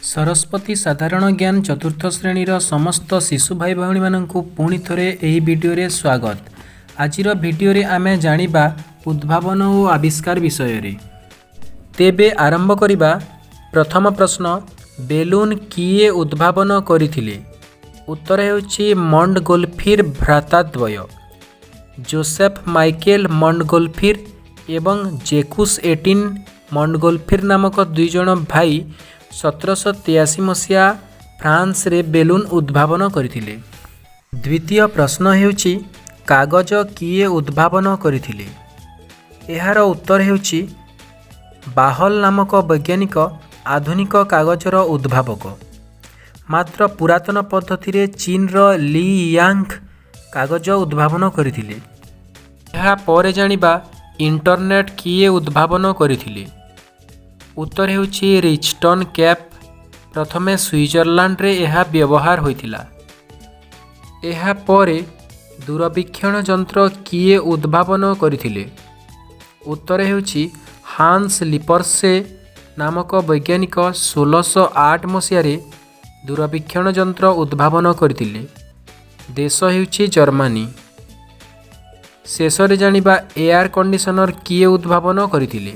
ସରସ୍ୱତୀ ସାଧାରଣ ଜ୍ଞାନ ଚତୁର୍ଥ ଶ୍ରେଣୀର ସମସ୍ତ ଶିଶୁ ଭାଇ ଭଉଣୀମାନଙ୍କୁ ପୁଣି ଥରେ ଏହି ଭିଡ଼ିଓରେ ସ୍ୱାଗତ। ଆଜିର ଭିଡ଼ିଓରେ ଆମେ ଜାଣିବା ଉଦ୍ଭାବନ ଓ ଆବିଷ୍କାର ବିଷୟରେ। ତେବେ ଆରମ୍ଭ କରିବା। ପ୍ରଥମ ପ୍ରଶ୍ନ, ବେଲୁନ୍ କିଏ ଉଦ୍ଭାବନ କରିଥିଲେ? ଉତ୍ତର ହେଉଛି ମଣ୍ଡଗୋଲଫିର ଭ୍ରାତାଦ୍ୱୟ। ଜୋସେଫ୍ ମାଇକେଲ ମଣ୍ଡଗୋଲଫିର ଏବଂ ଜେକୁସ୍ ଏଟିନ୍ ମଣ୍ଡଗୋଲଫିର ନାମକ ଦୁଇଜଣ ଭାଇ 1783 ମସିହା ଫ୍ରାନ୍ସରେ ବେଲୁନ୍ ଉଦ୍ଭାବନ କରିଥିଲେ। ଦ୍ୱିତୀୟ ପ୍ରଶ୍ନ ହେଉଛି, କାଗଜ କିଏ ଉଦ୍ଭାବନ କରିଥିଲେ? ଏହାର ଉତ୍ତର ହେଉଛି ବାହଲ ନାମକ ବୈଜ୍ଞାନିକ ଆଧୁନିକ କାଗଜର ଉଦ୍ଭାବକ। ମାତ୍ର ପୁରାତନ ପଦ୍ଧତିରେ ଚୀନର ଲି ୟାଙ୍ଗ କାଗଜ ଉଦ୍ଭାବନ କରିଥିଲେ। ଏହା ପରେ ଜାଣିବା, ଇଣ୍ଟରନେଟ୍ କିଏ ଉଦ୍ଭାବନ କରିଥିଲେ? ଉତ୍ତର ହେଉଛି ରିଚଟନ୍ କ୍ୟାପ୍। ପ୍ରଥମେ ସୁଇଜରଲ୍ୟାଣ୍ଡରେ ଏହା ବ୍ୟବହାର ହୋଇଥିଲା। ଏହା ପରେ, ଦୂରବୀକ୍ଷଣ ଯନ୍ତ୍ର କିଏ ଉଦ୍ଭାବନ କରିଥିଲେ? ଉତ୍ତର ହେଉଛି ହାନ୍ସ ଲିପର୍ସେ ନାମକ ବୈଜ୍ଞାନିକ 1608 ମସିହାରେ ଦୂରବୀକ୍ଷଣ ଯନ୍ତ୍ର ଉଦ୍ଭାବନ କରିଥିଲେ। ଦେଶ ହେଉଛି ଜର୍ମାନୀ। ଶେଷରେ ଜାଣିବା, ଏୟାର କଣ୍ଡିସନର କିଏ ଉଦ୍ଭାବନ କରିଥିଲେ?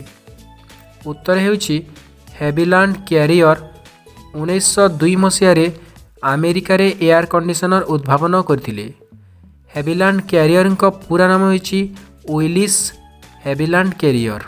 ଉତ୍ତର ହେଉଛି ହେଭିଲାଣ୍ଡ କ୍ୟାରିୟର 1902 ମସିହାରେ ଆମେରିକାରେ ଏୟାର କଣ୍ଡିସନର ଉଦ୍ଭାବନ କରିଥିଲେ। ହେଭିଲାଣ୍ଡ କ୍ୟାରିୟରଙ୍କ ପୁରା ନାମ ହେଉଛି ୱିଲିସ୍ ହେଭିଲାଣ୍ଡ କ୍ୟାରିୟର।